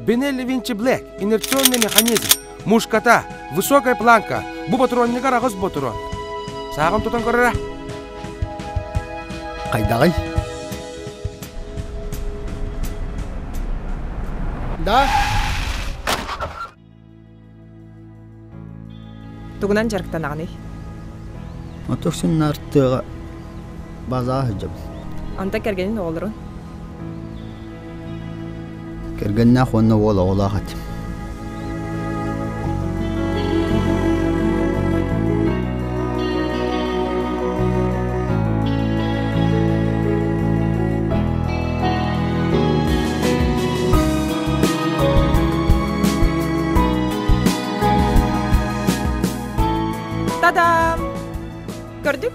Бенелли Винчи Блэк, инерционный механизм, мушката, высокая планка, бу ботуруонньугар аҕыс ботуруон. Сааҕын тутан көрөрө. Хайдаҕый? Да? Тугунан дьарыктанаҕыный? Отохсун артыаҕа базаҕа сылдьабын. Онтон кэргэнин оҕолорун? Кэргэннээх уонна уол оҕолоох этим. Та-дам! Көрдүк?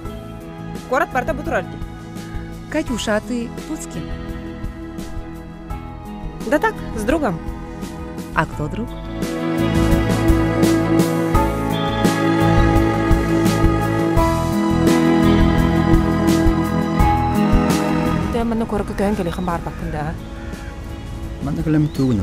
Куорат барыта бу турар дии. Катюша, а ты тут с кем? Да так, с другом. А кто друг? Ты манна куоракка көһөн кэлиэххин баҕарбаккын да? Манна кэлэммит тугун